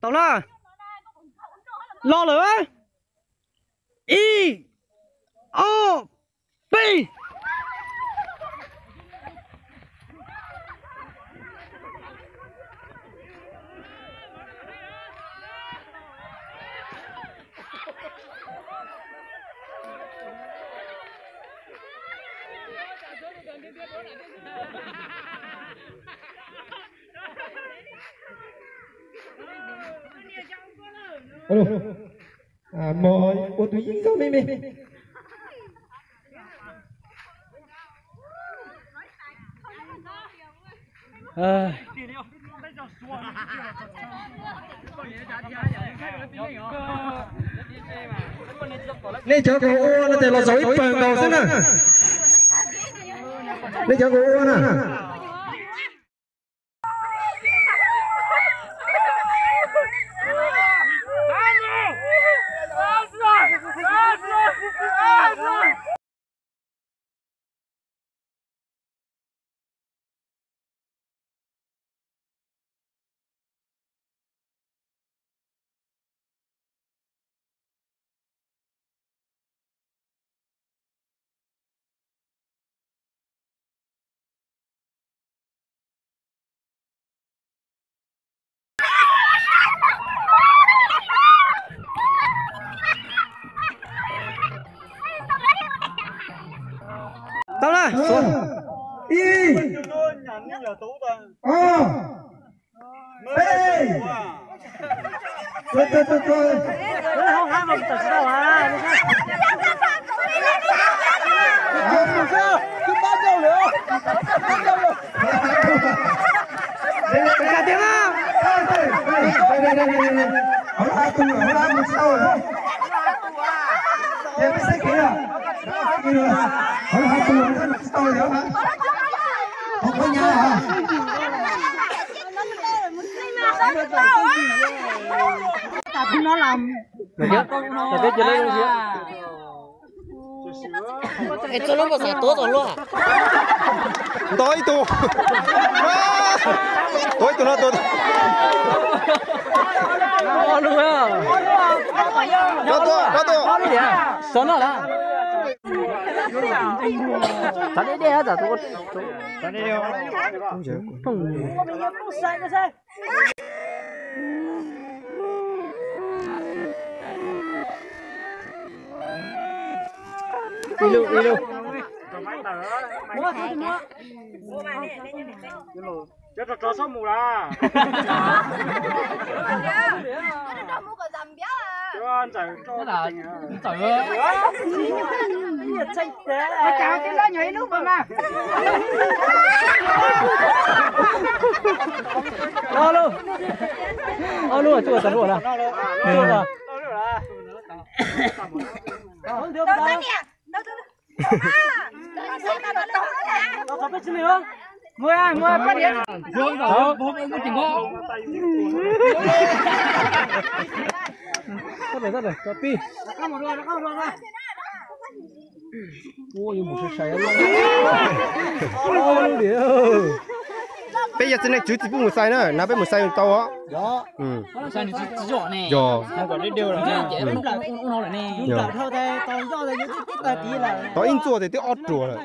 Tau na. Los lawm. Ib, ob, peb. Mog ua tus yeeb nkaus me me. Nej cov kws ua no ces los zaum ib pawg nkaus xwb na. Nej cov kws ua na. Tau na. Ib, ob, peb. Es txog lub npau suav tuav txog luaj. Nto ib tug. Tuav ib tug no, tuav. Rov tuaj, rov tuaj. Xov no lawm. Txav deb deb, txav deb. Ib lub, ib lub. Cov rog rog txhob mus lawm. Cov ntxawm rog. Ob lub, ob lub tsuj tas luaj na. Peb yog txiv neej tswv tsis pub mus xais na, na peb mus xais tau os. Yog. Tau ib ntxuaj tes twb ob ruam lawm.